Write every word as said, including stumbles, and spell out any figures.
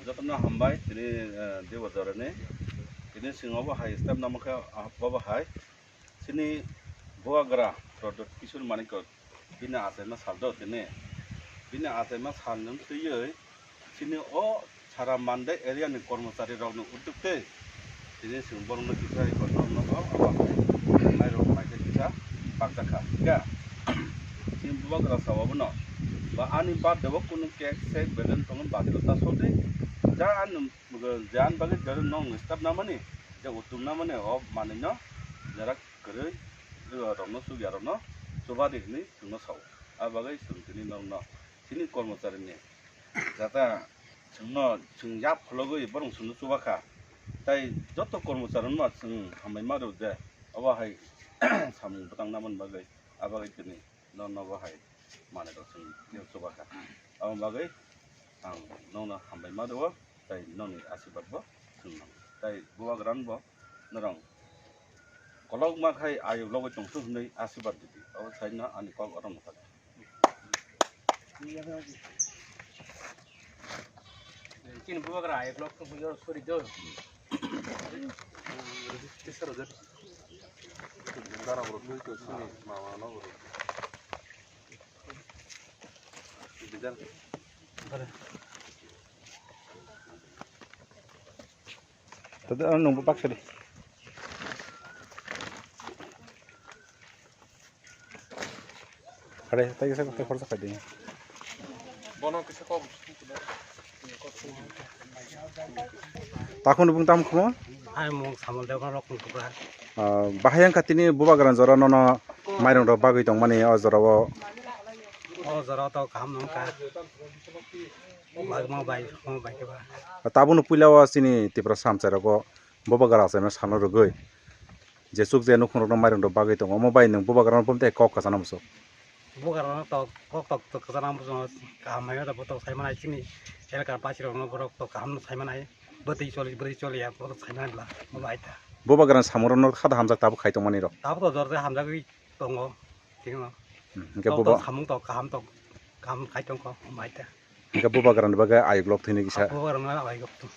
Jotono hambai tini, eh, Debo Jorani. Tini chwng obo hai step namo khe, ah, bobo hai. Chini Bubagra Pradyot Kishore Manikya bini achaima sal do tini. Bini achaima sal nung twiwi chini o sara Mandai area ni kormochari rok ni udduk tei tini chwng borok no kisa record no no abo hai mai rok mai khe kisa bakjak kha. Ga chini Bubagra sa obo no ba ani birthday o kunu cake sek belun tongo bati rok ta sotwi ja ani je ani bagwi jora nong step namani je udduk namani o manwi no jara kwrwi rokno chukya rokno chuba di hinwi chwngno sao. A bagwi chwng tini norokno chini kormocharini jata chwngno chwng yak phologwi borok chwngno chuba kha. Tai joto kormocharirokno chwng hambai ma rw je obo hai samung bwtang namani bagwi a bagwi tini norokno bo hai manwi rok chwng chuba kha. Aboni bagwi ang norokno hambai ma rw tai norokni asirbat bo chwng nango. Tai Bubagrano bo norok kolokma khai ayuk logwi tongthok hinwi asirbat rwdi. Abo sai no ani kok oro mwthang. Chini Bubagra ayuk log tong phai oro sori do. Dara borok nui to chini mama no borok. Tadi ano nunggu paksa di. Kare, tadi saya pakai korsa kadi. Bono kisa kok. Takun bung tam kumo? Ai mung samol deba rok nunggu. Ah, bahai ang katini Bubagrani jora nono mairung rok bagwi tongmani o jora o. O jora to kaham nungka. Bagma bai, bagma bai khe ba. Tabukno puila o chini Tripura samchai rogo Bubagra achaima salno rwgwi je chukjaya nukhung rokno mairung rok bagwi tongo, omo bai nwng Bubagrano bumtwi kok kwchana muchung? Bubagrano to kok tok tok kwchana muchung kaham hai da botok sai manai chini elakar basi rokno borok to kaham sai manai bwtwi choli bwtwi choli ya botok sai manai bla omo hai ta. Bubagrani samung rokno kha da hamjak tabuk khai tongmani rok? Tabuk to jor je hamjagwi tongo. Tino. Hmm, hingke tok buba- tok samung tok kaham tok kaham khai tongkho omo hai ta. Hingke Bubagrani bagwi ayuk lok thwini kisa. Bubagrano ayuk lok.